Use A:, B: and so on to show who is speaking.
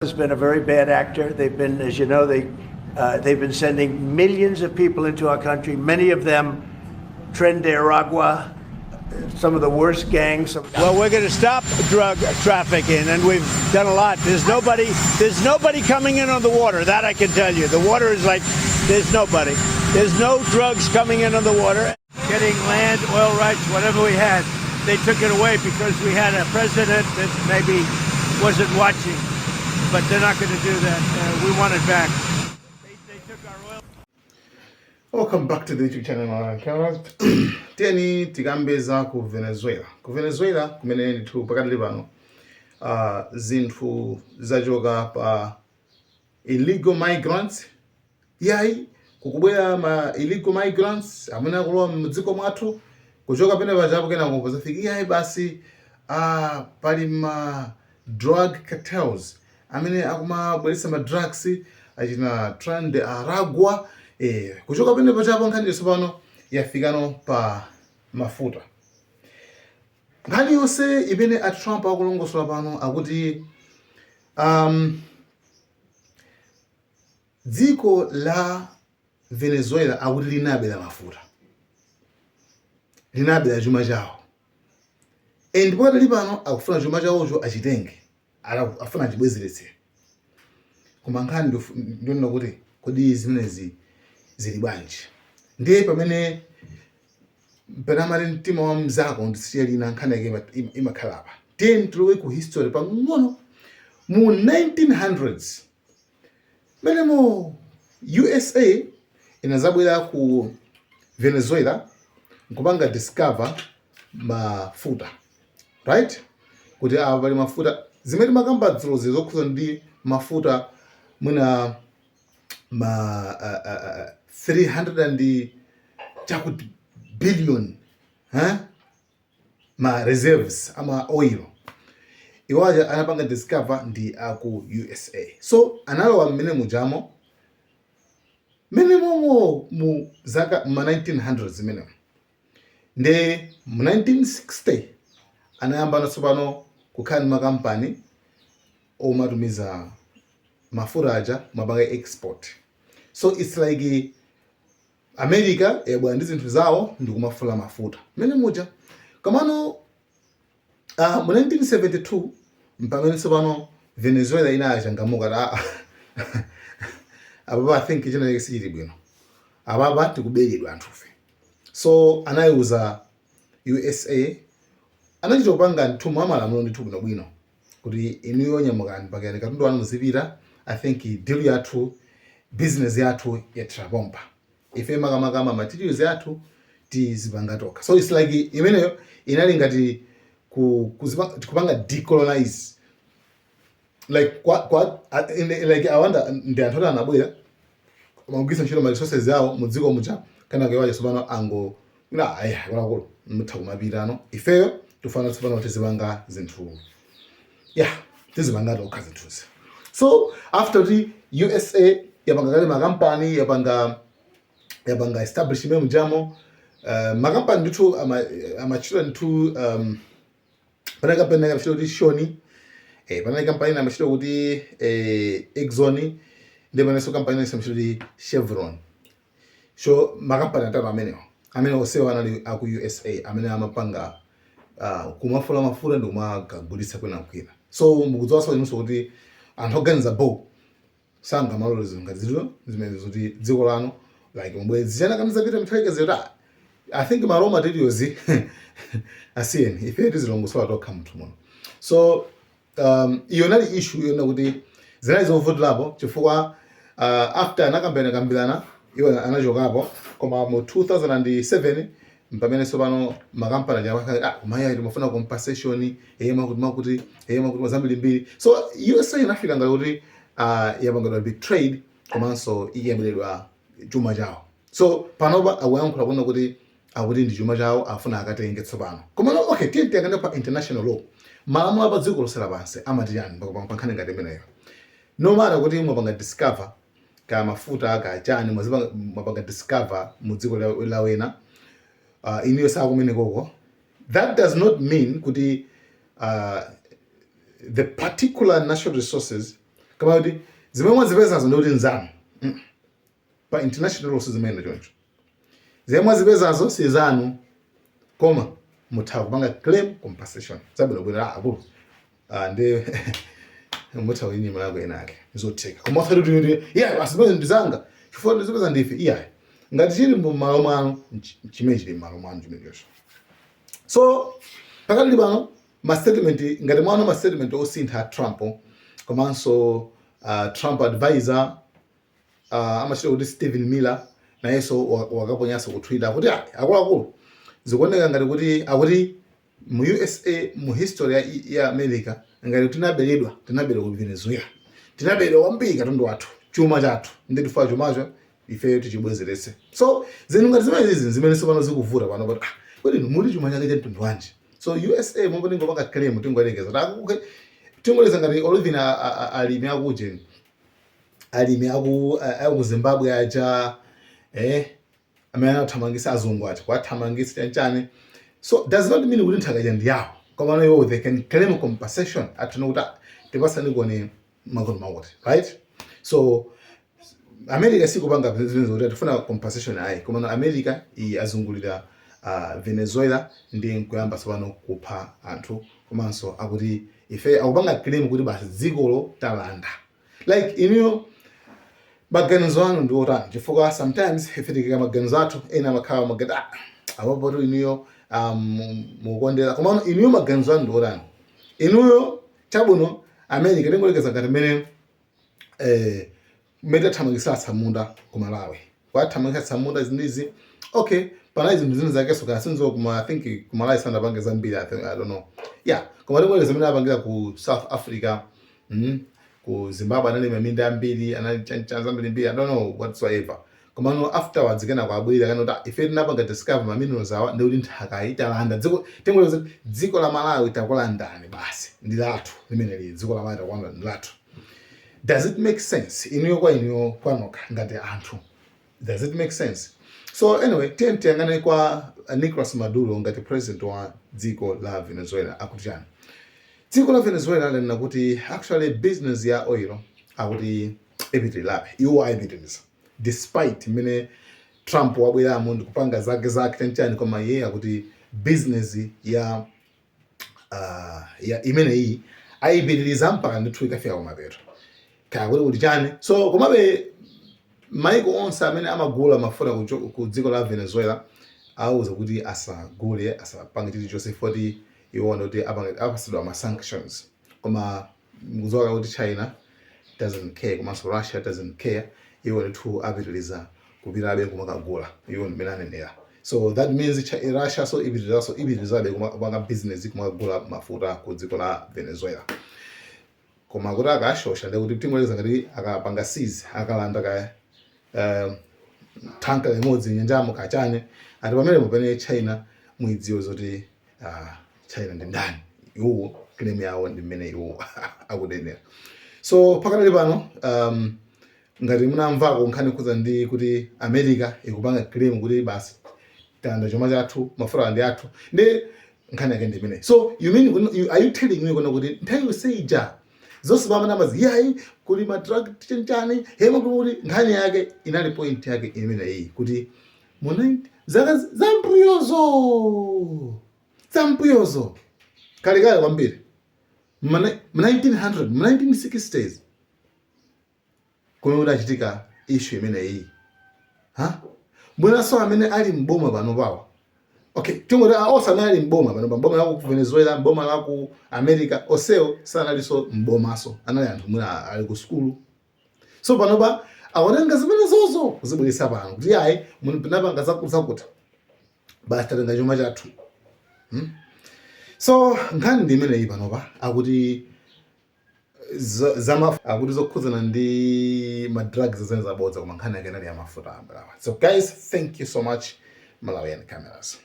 A: Has been a very bad actor. They've been, as you know, they've been sending millions of people into our country. Many of them, Tren de Aragua, some of the worst gangs. Well, we're going to stop drug trafficking, and we've done a lot. There's nobody coming in on the water. That I can tell you. The water is like, there's nobody. There's no drugs coming in on the water. Getting land, oil rights, whatever we had, they took it away because we had a president that maybe wasn't watching. But they're not going to do that. We want it back. They took our oil.
B: Welcome back to the YouTube channel, Malawi Cameras. Tiyeni tikambe za ku Venezuela. Ku Venezuela kumene ndithu pakatali pano zinthu zachoka pa illegal migrants, yayi, kukubwera ma illegal migrants amene akulowa mdziko mwathu. Kuchoka pene pachapo, kenako pazafika, iyayi basi, pali ma drug cartels amene akumabweretsa ma drugs achina Tren de Aragua. Kuchoka pene pachapo, nkhani tsopano yafikano pa mafuta. Nkhani yonse imene a Trump akulongosola pano, akuti dziko la Venezuela akuti linabera mafuta, linabera chuma chawo, and pakatali pano akufuna chuma chawocho achitenge, afuna achibwezeretse. Koma nkhani ndionena kuti kodi zimenezi zili bwanji? Ndiye pamene penamati mtima wa mzako ndisiye lina, nkhani yake imakhala apa. Tiye tilowe ku history pang'ono. Mu 1900s menemo, USA inazabwera ku Venezuela nkupanga discover mafuta, right? Kuti apa pali mafuta. Zimene makamba dzulozi zokhuza ndi mafuta, mwina ma 300 and chakuti billion, huh? Ma reserves ama oil iwaja anapanga discover ndi aku USA. So analowa mmene mujamo, mmene momo mu zaka ma 1900s menemo. Nde mu 1960 anayamba tsopano kukhala ndi makampani omatumiza mafuta aja, mapanga export. So it's like America yabwera ndi zinthu zawo ndikumafula mafuta mmene muja. Komano mu 1972 mpamene tsopano Venezuela inachangamuka, ta apapa I think china sichili bwino, apapa tikuberedwa anthufe. So anayiuza USA, anachita kupanga mthumwa malamulo ndithu bwinobwino kuti inuyo nyamukani, pakani katundu wanu muzipita. I think deal yathu, business yathu yathira pompa, ife makamaka ma materials yathu tizipanga tokha. So it's like imeneyo inali ngati kupanga decolonize, like like awanda ndi anthu oti anabwera amagwiritsa ntchito ma resources yawo mu dziko muja. Kana kewaja tsopano ango na ayi, akuluakulu, mutha kumapitano, ifeyo tifana tsopano tizipanga zinthu, yeah, tizipanga tokha zinthuzi. So after kuti USA yapanga kale makampani, yapanga establishment mujamo, makampani ndithu amachita ndithu, panali kampani amachita kuti Shell, panali kampani amachita kuti Exxon, ndi panenso kampani amachita kuti Chevron. So makampani atatu amenewo, amene onsewo anali aku USA, amene amapanga kumafula mafuta ndi kumagulitsa kwina kwina. So mukudziwanso inunso kuti anthu oganiza bo sangamalole zinthu ngati zito zimene zoti dziko lanu like mubwezi chana kamizapita mithaikezeyo ta. I think ma raw materials asiyeni, ife tizilongosola tokha munthu muno. So iyo inali issue yona kuti zinali zovutirapo chifukwa after anakambirana kambirana, iwo anachokapo. Koma mu 2007 mpamene tsopano makampani aja ah, kumaya timafuna compensation, eye makuti makuti, eye makuti zambirimbiri. So USA inafika ngati kuti yapangidwa betrayed komanso ikuyambiridwa chuma chawo. So panopa akuyankhula kuona kuti akuti ndi chuma chawo, afuna akatenge tsopano. Koma no, okay, tiye tiyang'ane pa international law, malamulo apa dziko lonse lapansi amati chani pa nkhani ngati imeneyo? No matter kuti mwapanga discover ka mafuta ka chani, mwapanga discover mu dziko la wena, iniyo sakumene koko, that does not mean kuti the particular natural resources Kama kuti zimene mwazipezazo ndi kuti nzanu. Pa international law sizimayenda choncho. Zimene mwazipezazo si zanu, koma mutha kupanga claim compensation zabwinobwino. Ah, akulu, ah, ndi mutha kuyinyimira yako ena ake, zotheka. Koma osati kuti iya, basi, zimene ndizanga chifukwa ndizipeza ndife. Iya, ngati chili m'malo mwanu, chimene chili m'malo mwanu chimenecho. So pakati pano ma statement, ngati mwaona ma statement osintha a Trump komanso Trump advisor, amachita kuti Stephen Miller, nayenso wakaponyanso ku Twitter kuti, "Ah, akuluakulu, zikuoneka ngati kuti akuti mu USA, mu history ya America, ngati tinaberedwa, tinaberedwa ku Venezuela, tinaberedwa kwambiri katundu wathu, chuma chathu, ndi tifuna chumacho ife tichibwezeretse." So zinthu ngati zimene zizi zimene tsopano zikuvuta pano, but ah, kodi inu muli chuma chake cha mtundu wanji? So USA momwe tingopanga claim, tingoyerekeza, okay, tingoyerekeza ngati olivin alimi akujeni, alimi aku Zimbabwe aja, amene anathamangisa azungu aja, kuwathamangisa chanchane. So does not mean kuti nthaka ija ndi yawo, koma iwo they can claim compensation, athana kuti, "Ah, tipasani kone makono makuti," right? So America sikupanga zimene kuti tifuna compensation, ayi. Koma America iyi azungulira Venezuela ndi nkuyamba tsopano kupha anthu, komanso akuti ife akupanga claim kuti basi dzikolo talanda. Like, inuyo maganizo anu ndi otani? Chifukwa sometimes ife tikika maganizo athu, ena amakhala magati, ah, apapo inuyo mukondera. Koma inuyo maganizo anu ndi otani? Inuyo, chabwino, America, tingolekeza ngati mmene mmene tathamangisa atsamunda ku Malawi, kwathamangisa atsamunda zindizi. Okay, panali zinthu zina zakenso kana sinzo, kuma I think ku Malawi sanapange zambiri, I think, I don't know, yeah. Koma tingolekeza mmene apangira ku South Africa, ku Zimbabwe, anali maminda ambiri, anali chanchan zambirimbiri, I don't know whatsoever. Koma no, afterwards kenako abwera kana kuti ife tinapanga discover ma minerals awa, ndikuti nthaka iyi talanda dziko. Tingolekeza dziko la Malawi takulandani, basi ndi lathu limene lili dziko la Malawi, takulandani, ndi lathu. Does it make sense inuyo, kwa inuyo kwanokha ngati anthu, does it make sense? So anyway, tiye tiyang'ane kwa Nicolas Maduro ngati president wa dziko la Venezuela akuti chani. Dziko la Venezuela lanena kuti actually business ya oil akuti ipitirirabe, iwo ayipitiriza despite mmene Trump wabweramo ndikupanga zake zake chanchani. Koma iye akuti business ya imeneyi ayipitiriza mpaka ndithu ikafika kumapeto, kaya kuti chani. So komabe maiko onse amene amagula mafuta ku dziko la Venezuela awuza kuti asagule, asapange chilichonse, foti iwo kuti apasidwa ma sanctions. Koma mukudziwa kuti China doesn't care, komanso Russia doesn't care. Iwo ndithu apitiriza kupitabe kumakagula, iwo ndimene anenera. So that means Russia so ipitirizaso, ipitirizabe kupanga business, kumakagula mafuta ku dziko la Venezuela. Koma kuti akashosha, ndikuti tingoleza ngati akapanga seize, akalanda ka tanker limodzi nyanjamo kachane, ati pamenepo pamene China muidziwe zoti China ndi ndani. Iwo claim yawo ndi mmene iwo akunenera. So pakadali pano, ngati munamvako nkhani khuza ndi kuti America ikupanga claim kuti basi talanda chuma chathu, mafuta ndi athu, ndi nkhani yake ndi imeneyi. So you mean are you telling me kuno kuti nthawi yonse ija zonse pamene amazi yayi kuli ma drug chanchani hema, kuti nkhani yake inali, point yake imeneyi, kuti mu 90 zaka zambuyozo, zambuyozo, kalekale kwambiri, mu 1900, mu 1960s, kumene kudachitika issue imeneyi, ha, mwinanso amene ali mboma pano pawa, okay, tingoti onse amene ali mboma pano pa, mboma la ku Venezuela, mboma la ku America, onsewo sanalinso mbomaso, anali anthu mwina ali ku sukulu. So panopa akutenga zimene zozo kuzibweretsa pano kuti ayi, munapanga zakuti zakuti, basi tatenga chuma chathu, So nkhani ndi imeneyi panopa, akuti akuti zokhudzana ndi ma drugs zene zabodza, koma nkhani yake inali ya mafuta ambalawa. So guys, thank you so much. Malawian Cameras.